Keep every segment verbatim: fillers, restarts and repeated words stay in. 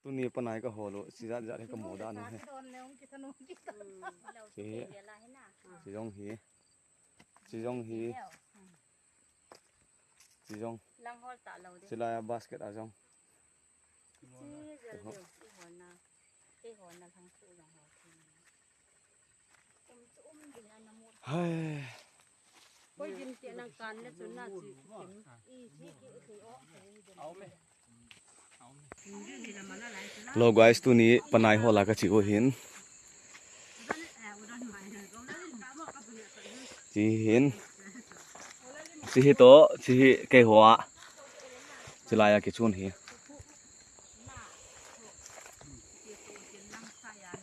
Tuni panai kahol u, chijat jat hi kamu dan u hi. Chi hi. Chi jong hi. Chi jong hi. Chi jong. Lang hol ta lo di. Chilai a basket a jong. Chi jal deu, i hol na. I hol na lang chu jong hol. Hai. Hello guys, tuni panai hol a kache u hin. Chi hin. Chi hi to, chi hi keiho a. Chilai a kichun hi.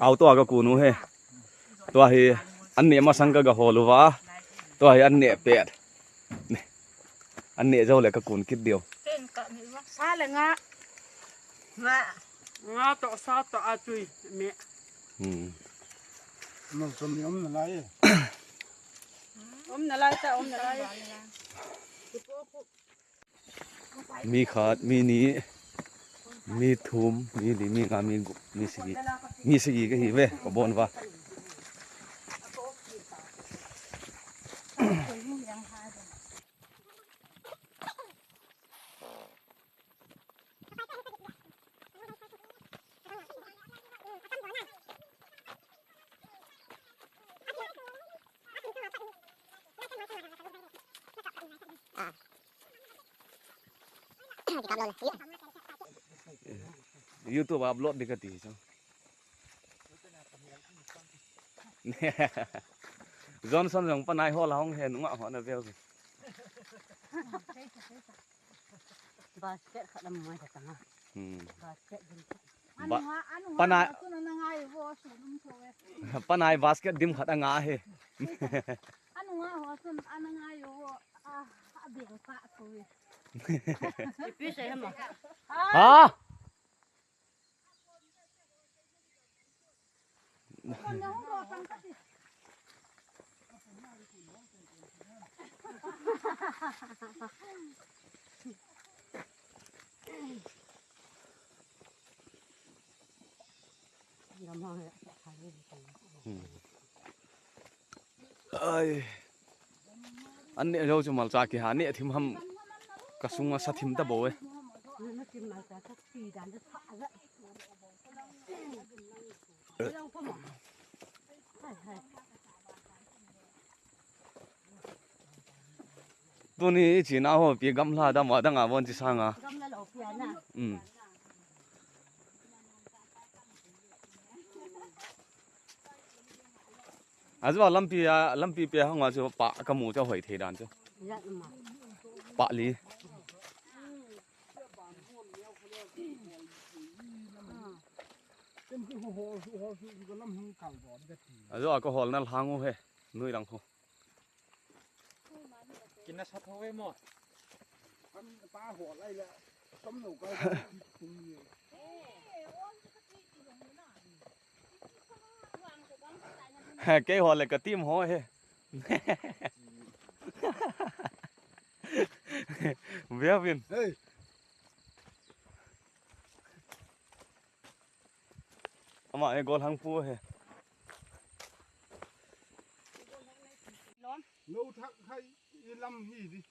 Auto a kakun u hi. Tua hi an neh masang ka gahol uva. Tua hi an neh pet. An neh jou le kakun kit diu. Sa le nga. Nga. Nga to sa to a tui. Me. Hmm. Nang som ni om nalai. Om nalai ta, om nalai. Mi khat, mi ni, mi thum, mi li, mi nga, mi gup, mi sagi. Mi sagi kahi ve, kabon uva. YouTube upload ding kati chu. Johnson jong panai hol a hung hen nga ho na veu. Basket khat lam mai ta nga. Hmm. Basket dim. Ba-, anu ha, anu ha, panai, ho sun ana ngai vo, sun um tho e. Panai basket dim khat anga he. Anu ha, ho sun ana ngai vo, a, a beng pa tho e. Ipi sei hama. Ha? Hmm. Ai. An neh jou chu malcha kiha neh thim ham ka sunga sa thim ta bou e. Tuni i china ho pi gamla dam a dang a von chi sanga. Gamla lo pi ana. Hmm. Ajo lampi a, lampi pe hang a chu pa kamu chu hoi thei dan chu. Pa li. Ajo a kahol na lhang u he. Nui lang khu. Kina sa tho ve mo. An pa ho lai la. Som lo ka. He, kei ho le ka team ho he. Ve vin. Hey. Ama e gol hang pu he. Lom. Lo thak khai i lam hi di.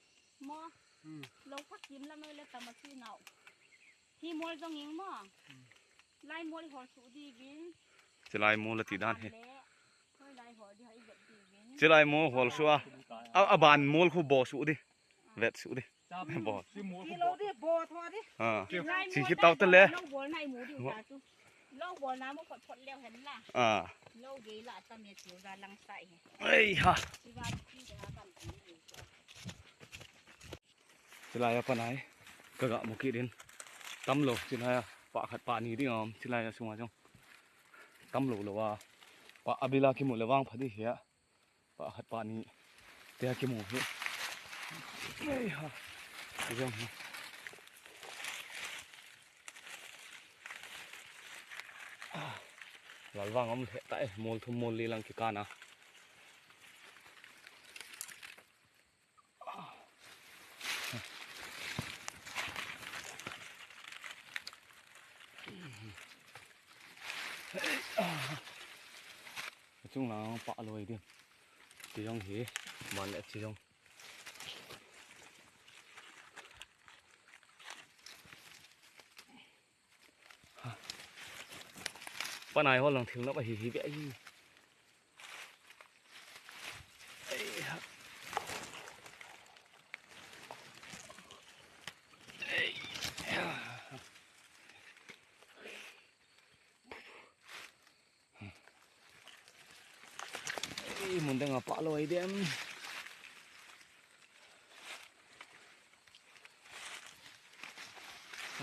Mo. Hmm. Lo thak kim lam le tama si nau. Hi mol jong ing mo. Hmm. Lai mol hol su di vin. Chilai mol ti dan he. Le. Hoi lai hol di hai vet di vin. Chilai mol hol su a. A, a ban mol khu bo su di. Vet su di. Bo. Kilo di bo tho di. Ah. Lai mo. Chi ki tau te le. Lo bol nai mo di ta chu. Lo bol na mo phot phot leo hen la. Ah. Lo ge la ta me chu da lang sai he. Ei ha. Chi ga chi ga kam ni. Chilai a panai. Ka ga mo ki din. Tam lo chilai a. Pa khat pa ni ding om. Chilai a sunga jong. Tam lo lo a. Pa abila ki mo le vang pha di he. Pa khat pa ni. Te a kimu hi. Ei ha. Jong hi. Ah. Lalvang om lheh ta e, mol thum mol li lang kikana. Chung lang pa loi din. Chi jong hi, man le chi jong. Panai ho lang thil na pa hi hi be hi. Ei ha. Ei ha. Ei, mun dang a pa loi dem.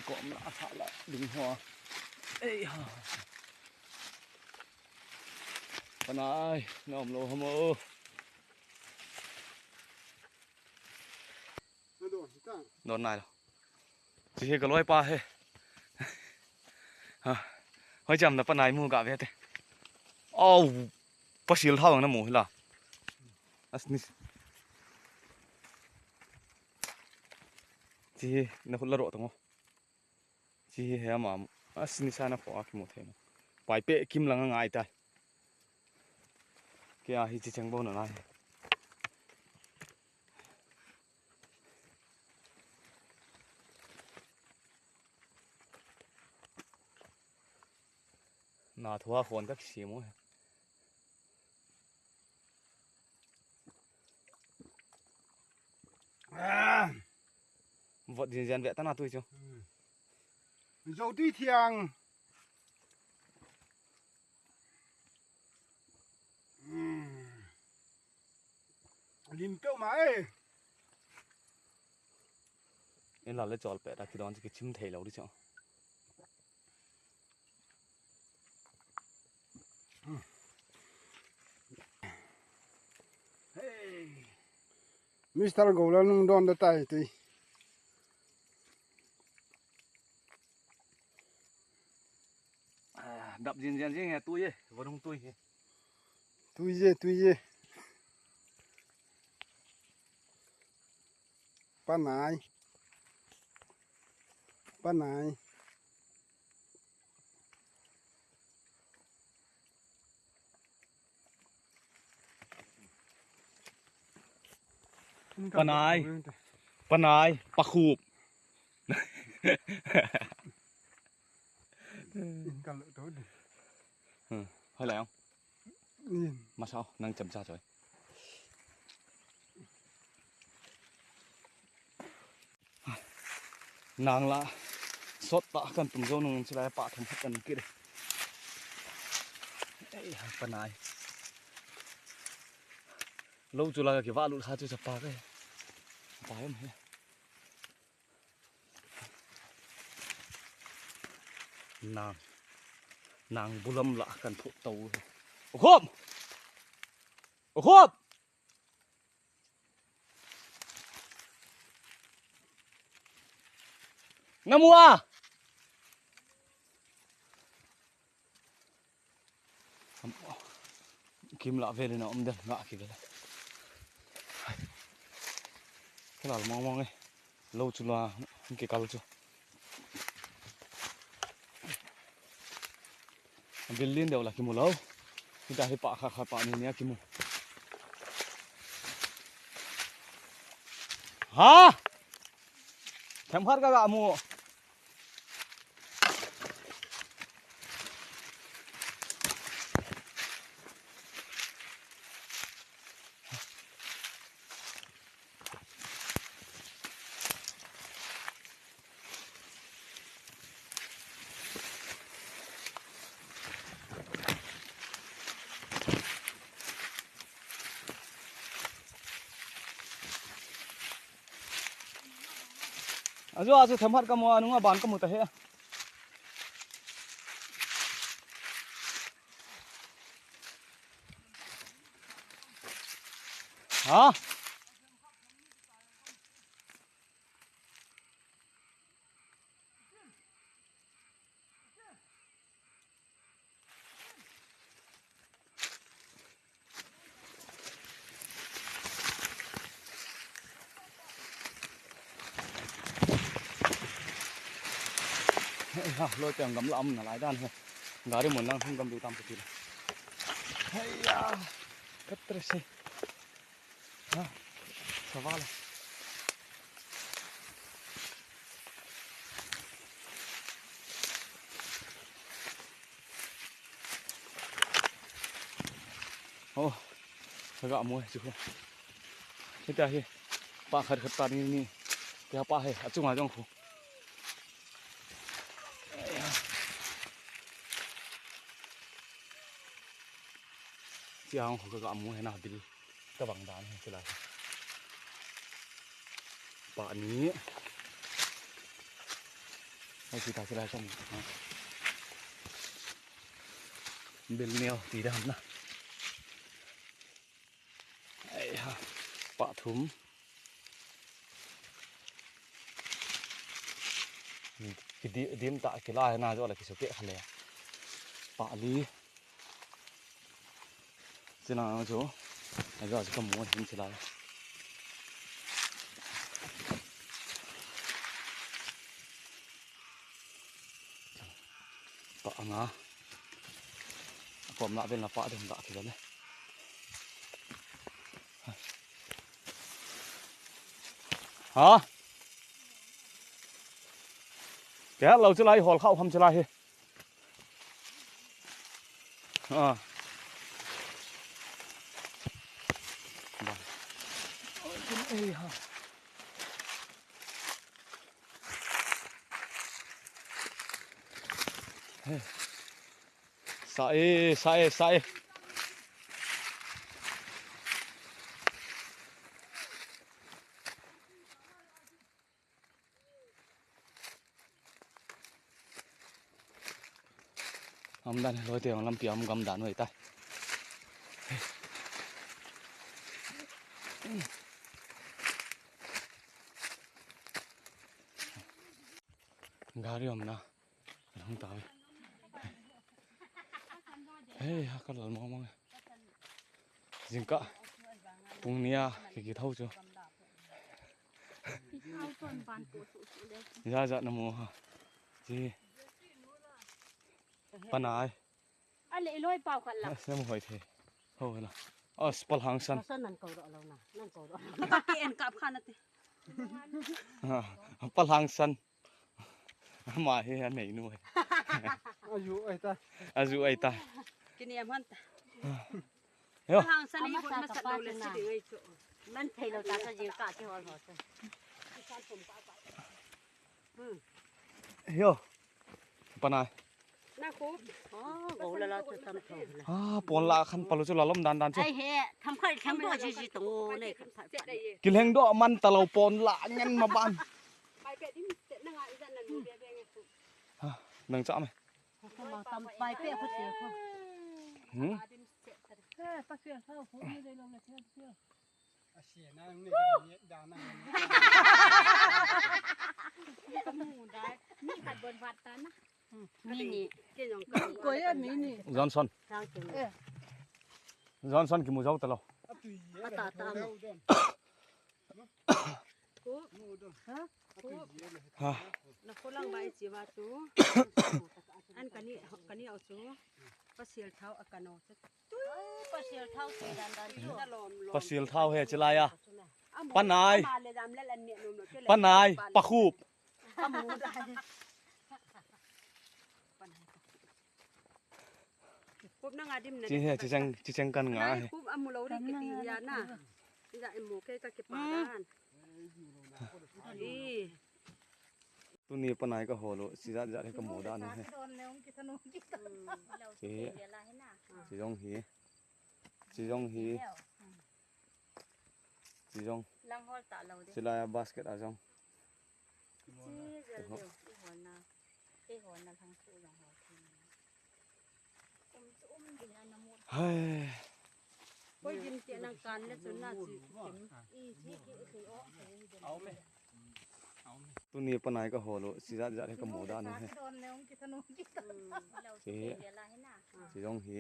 Kom la sa la ding ho. Ei ha. Panai, na um lou ham o. Don nai lou. Chi hi ka loi pa hi. Ha. Hoi jam na panai mu ga ve te. Au. Pasil thau na mu hi la. Asni. Chi hi na khut la ro tong o. Chi hi he ama. Asni sa na pho a kimu thei mo. Pai pe kim lang a ngai tai. Kei a hi chi cheng bo na nai. Na thua khon ka kisem u he. Ah! Vot jin jan ve ta na tui chu. Hmm. Zo tui thiang. Hmm. Lim peuh ma e. En la le chol pe ta kidon chu kichim thei lou di chu. Hey. Mister Gola nung don da tai ti. Ah, dap jin jan jing he tui e, vanung tui he. Tui e, tui e. Panai. Panai. Panai. Panai. Pakhup. Hmm, hoi lai ong. Masa o, nang chemcha choi. Nang la, sot ta kan tum jou nung in chulai pa thum khat kan kit. Ei, ha, panai. Lou chula ka kiva lut kha chu chapa ka. Pa em he. Nang. Nang bulam la kan phu to. O khop! O khop! Na mu a? Kim la vele na um den nga ki vele. Kelal mong mong e. Lou chula kikal chu. Bil lin deu la kimu lou. Hita hi pa kha kha pa ni nia kimu. Ha! Themkhat ka ga mu. Aju, aju, themkhat ka mu, anunga ban ka mu ta he. Ha? Ha, loi teng gamla um nalai dan he. Gari mun lang hung gam ding tam pati. Haiya, katre se. Ha, saval. Oh, kaga mu chu. Hita hi, pa khat khat pa ni ni. Tia pa hi, achunga jong khu. Chiang ho ka ga mu he na bil ka bang dan he chilai. Pa ni. Hai kita chilai ka mu. Bil neo ti dan na. Ai ha. Pa thum. Ki di-, dim ta kila na jo la ki so ke khale. Pa li. China jo. A jo ka mu hin chila. Pa anga. Kom la vel na pa dum da ki le. Ha? Kei lo chilai hol khau ham chilai hi. Ah. Ba. Oi, kin ei ha. He. Sa e, sa e, sa e. Am dan loi te lampi am gam dan hoi ta. Gari om na. Hung ta ve. Hei, ha ka lal mong mong. Jingkah. Pung nia, ki ki thau chu. Ja ja na mo ha. Ji. Panai. A le loi pau khat la. Sem hoi the. Ho la. As palhang san. San nan ko ro lo na. Nan ko ro. Ka ke en kap khan ati. Palhang san. Ama hi a nei nu hi. Aju ai ta. Aju ai ta. Kini am han ta. Yo. Palhang san i bun ma sat lo le si ding ai chu. Man thei lo ta sa jing ka ki hol ho chu. Hmm. Yo. Panai. Na ko. Oh, go la la chu tam tho la. Ah, pon la khan palu chu la lom dan dan chu. Ai he, tham khai tham do ji ji tong o nei khan phai phai. Kilheng do man ta lo pon la ngen ma ban. Pai pe dim se na nga i zan na nu be be nge su. Ha, nang cha me. Ko ma tam pai pe ko se ko. Hmm? Eh, pa se sa ko ni de lo le se. Asia na nang ni da na. Ni ka mu dai. Ni ka bon vat ta na. Mini. Ko ya mini. Johnson. Thank you. Eh. Johnson kimu jou ta lo. Ata ta. Ko. Ha? Ko. Ha. Na ko lang ba i chi ba chu. An kani, kani au chu. Pasil thau a kano chu. Pasil thau si dan dan chu. Pasil thau he chilai a. Panai. Panai. Pakhup. Chi he, chi cheng, chi cheng kan nga he. Kup amu lo ri kiti ya na. Ija emu ke ka kiparan. I. Tuni panai ka hol u, chi jat jat he ka mu dan u he. Chi he. Chi jong hi. Chi jong hi. Chi jong. Lang hol ta lo de. Chi lai a basket a jong. Chi jel de. I hol na. I hol na lang khu jong hol. Hai. Koi din ti nang kan le chun na chi. Tuni panai ka hol u, chi jat jat he ka mu dan u he. Chi he. Chi jong hi.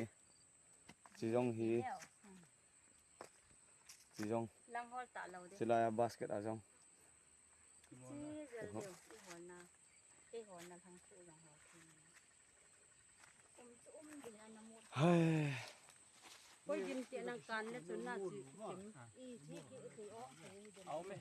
Chi jong hi. Chi jong. Lang hol ta lo de. Chi lai a basket a jong. Chi jel de. I hol na. I hol na lang khu jong hol. Hai. Koi gin ti nang kan le chun na chi. Kim. Aume.